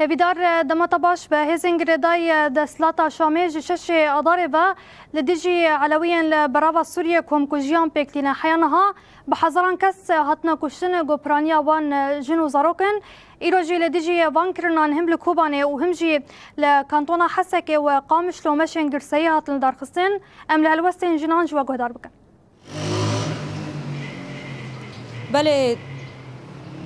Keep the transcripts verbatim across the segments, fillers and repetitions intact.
Hêvîdar, dema te baş be. Hêzên girêdayî desthilata Şamê ji şeşê Adarê ve li dijî Elewiyên li berava Sûriyê komkujiyan pêk tîne. Heya niha bi hezaran kes hatine kuştin, ku piraniya wan jin û zarok in. Îro jî li dijî van kirinan him li Kobanê û him jî li kantona Hesekê û Qamişlo meşên girseyî hatin lidarxistin. Em li helwestên jinan ji we guhdar bikin. Belê,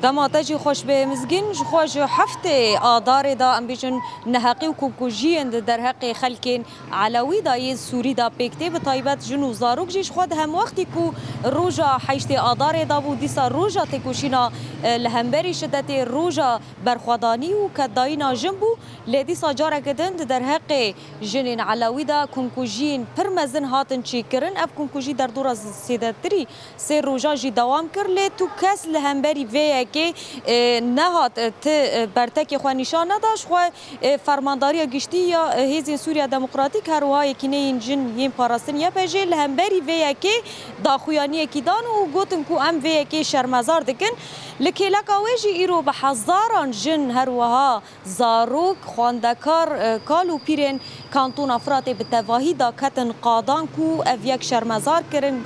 dema te jî xweş bê Mizgîn, ji xwe ji heftê Adarê de, em bêjin, neheqî û komkujiyên di derheqê xelkên Elewî de yên Sûrî de pêk tê, bi taybet jin û zarok jî, ji xwe di hemwextî ku roja heştê Adarê de bû, dîsa roja têkoşîna, e, li hemberî şidetê, roja berxwedanî û ketdayîna jin bû, lê dîsa careke din di derheqê jinên Elewî de komkujiyên pir mezin hatin çêkirin. Ev komkujî derdora sêdetirî sê rojan jî dewam kir, lê tu kes li hemberî vê yekê, e, nehat, e, ti, e, bertekê xwe nîşan neda. Ji xwe, e, Fermandariya Giştî ya, e, Hêzên Sûriya Demokratîk, her wiha Yekîneyên Jin yên Parastin, Y P J, li hemberî vê yekê daxuyaniyekî dan û gotin ku em vê yekê şermezar dikin. Li kêleka wê jî îro bi hezaran jin, her wiha zarok, xwendekar, e, kal û pîrên Kantona Firatê bi tevahî daketin qadan ku ev yek şermezar kirin.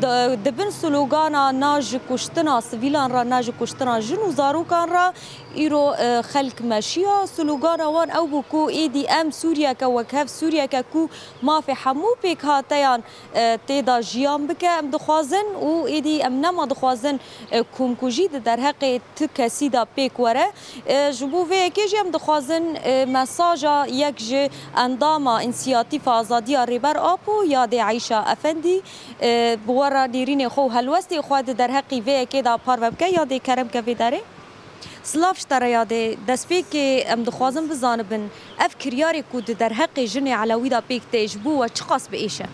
Di, di bin slogana "Na ji kuştina sivîlan re, na ji kuştina jin û zarokan re", îro, e, xelk meşiya. Slogana wan ew bû ku êdî em Sûriyeke wekhev, Sûriyeke ku mafê hemû pêkhateyan, e, tê de jiyan bike, em dixwazin û êdî em nema dixwazin, e, komkujî di derheqê tu kesî de pêk were. E, ji bo vê yekê jî em dixwazin, e, mesaja yek ji endama Însiyatîfa Azadiya Rêber Apo, yadê Eyşa Efendî, e, bi we re nêrînê xwe û helwestê xwe di derheqî vê yekê de parve bike. Yadê, kerem ke vê derê. Silav ji te re yadê. Destpêkê em dixwazin bizanibin, ev kiryarê ku di derheqê jinê Elewî de pêk tê, ji bo we çiqas bi êş e?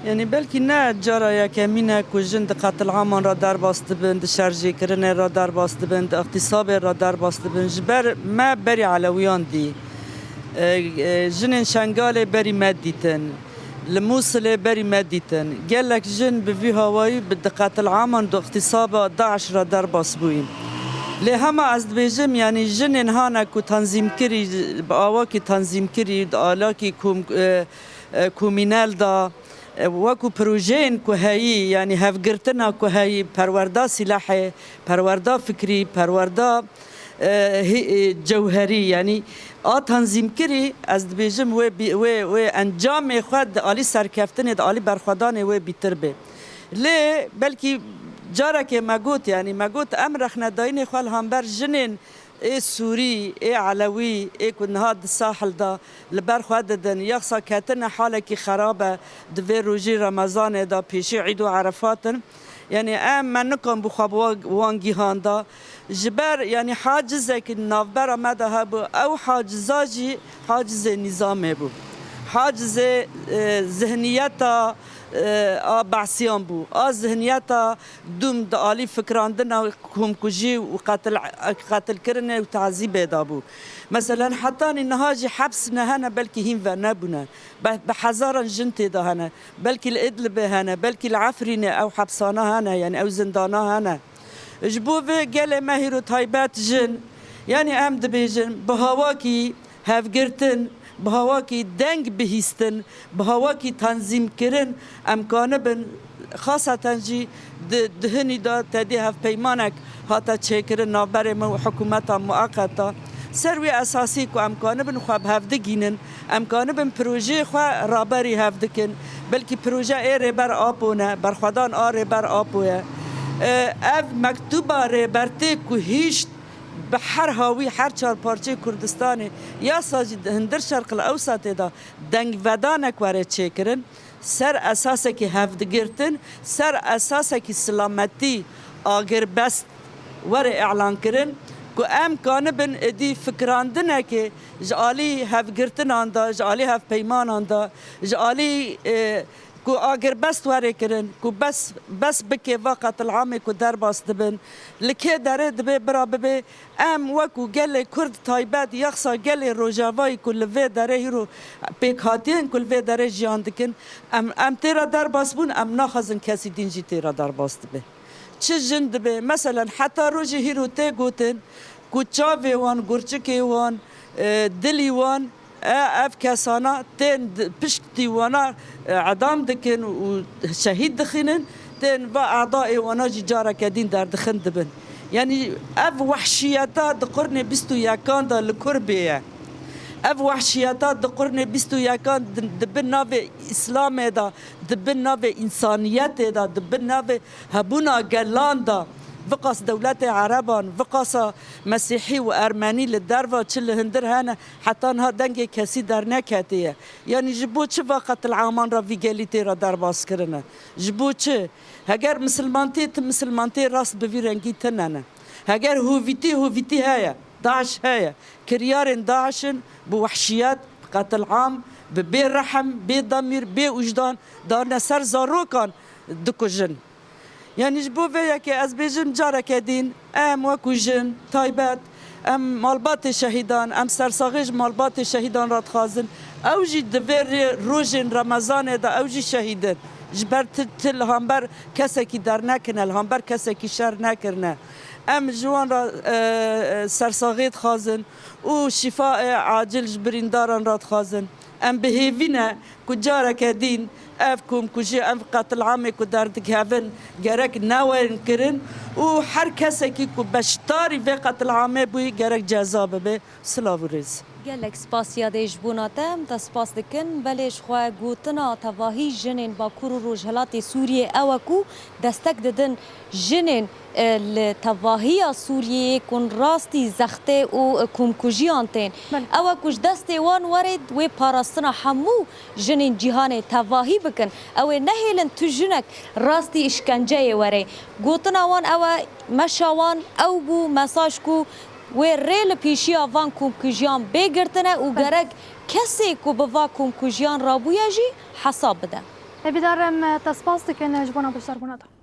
Yanî belkî ne cara yekemîn e ku jin di qetilaman re derbas dibin, di şerjêkirinê re derbas dibin, di îxtîsabê re derbas dibin. Ji ber me berî Elewiyan dî. E, e, jinên Şengalê berî me dîtin. Li Mûsilê berî me dîtin. Gelek jin bi vî hawayî bi, di qetilaman, di îxtîsaba DAIŞ re derbas bûyî. Lê hema ez dibêjim, yanî jinên hane ku tanzîmkirî, bi awakî tanzîmkirî, di alakî kom-, e, e, komînel de, e, wekû projeyên ku heyî, yanî hevgirtina ku heyî, perwerda sîlehê, perwerda fikrî, perwerda, e, hî-, e, cewherî, yanî a tanzîmkirî, ez dibêjim wê bî-, wê, wê encamê xwe di alî serkeftinê, di alî berxwedanê wê bîtir bê. Lê belkî carekê me got, yanî me got em rexnedayînê xwe li hember jinên ê Sûrî, ê Elewî, ê ku niha di sahil de li ber xwe didin, yaxsa ketine halekî xerab e, di vê rojî Remezanê de pêşî Îd û Erefat in. Yanî em, me nikan bi xwe bi wa-, wan gihanda. Ji ber, yanî hacizekî navbera me de hebû. Ew haciza jî hacizê nîzamê bû. Hacizê, e, zihniyeta, e, a Behsiyan bû. A zihniyeta dûm di alî fikrandina komkujî û qetil, qetilkirinê û tazîbê de bû. Meselen, hetanî niha jî heps ne hene, belkî hîn venebûne. Be-, bi hezaran jin tê de hene. Belkî li Idlibê hene, belkî li Efrînê ew hepsana hene, yanî ew zindana hene. Ji bo vê gelê me hîro taybet jin, yanî em dibêjin, bi hawakî hevgirtin, bi hawakî deng bihîstin, bi hawakî tanzîmkirin, em kanibin, xaseten jî di, di hinî de tedî hevpeymanek hate çêkirin navberê me û hikûmeta mueqeta. Ser wî esasî ku em kanibin xwe bi hev digînin, em kanibin projeyê xwe raberî hev dikin. Belkî proje ê Rêber Apo ne, berxwedan a Rêber Apo ye. E, ev mektuba Rêber tê ku hişt bi her hawî, her çar parçeyê Kurdistanê, yasa jî di hundir Şerqil Ewsatê de dengvedanek were çêkirin, ser esasekî hevdigirtin, ser esasekî silametî, agirbest were îlan kirin, ku em kanibin êdî fikrandinekê ji alî hevgirtinan de, ji alî hevpeymanan de, ji alî, e, ku agirbest were kirin, ku bes, bes bike va qetilamê ku derbas dibin. Li kê derê dibe bira bibe, em wekû gelê Kurd taybet, yaxsa gelê Rojavayî ku li vê derê hîro pêkhatiyên ku li vê derê jiyan dikin, em, em tê re derbas bûn, em naxwazin kesî din jî tê re derbas dibe. Çi jin dibe, meselen, heta rojê hîro tê gotin, ku çavê wan, gurçikê wan, e, dilî wan, e, ev kesana tên di-, piştî wana, e, edam dikin û şehîd dixînin, tên va edaê wana jî careke dîn derdixin dibin. Yanî ev wehşiyeta di qurnê bîst û yekan de li kur bê ye. Ev wehşiyeta di qurnê bîst û yekan di, di bin navê Îslamê de, di bin navê însaniyetê de, di bin navê hebûna gelan de, viqas dewletê Ereban, viqasa Mesîhî û Ermenî li derva çi li hundir hene, heta niha dengê kesî derneketiye. Yanî ji bo çi va qetilaman re vî gelî tê re derbas kirine? Ji bo çi? Heger misilmantî, ti misilmantî rast bi vî rengî tine ne. Heger hovîtî, hovîtî heye. DAIŞ heye. Kiryarên DAIŞ in bi wehşiyet, bi qetilam, bi bê rehm, bê demîr, bê wijdan dane ser zarokan dikujin. Yanî ji bo vê yekê ez bêjim careke dîn, em wekû jin taybet, em malbatê şehîdan, em sersaxê ji malbatê şehîdan re dixwazin. Ew jî di vê rê-, rojên Remezanê de ew jî şehîd in. Ji ber ti, ti li hamber kesekî dernekirine, li hamber kesekî şer nekirine. Em ji wan re, e, e, sersaxê dixwazin û şîfaê acil ji birîndaran re dixwazin. Em bi hêvî ne ku careke dîn ev komkujî, ev qetilamê ku derdikevin gerek newerin kirin û her kesekî ku beşdarî vê qetilamê bûyî gerek ceza bibe. Silav û rêz. Gelek spas Yadê ji bona te, em te spas dikin. Belê ji xwe gotina tevahî jinên Bakur û Rojhilatê Sûriyê ew e ku destek didin jinên, e, li tevahiya Sûriyeyê ku rastî zextê û, e, komkujiyan tên. Belê. Ew e ku ji destê wan were wê parastina hemû jinên cîhanê tevahî bikin. Ew ê nehêlin tu jinek rastî îşkenceyê were. Gotina wan ew e, meşa wan ew bû, mesaj ku wê rê li pêşiya van komkujiyan bê girtine û Belê. Gerek kesê ku bi va komkujiyan rabûye jî hesab bide. Hêvîdar em te spas dikin ji bona beşdarbûna te.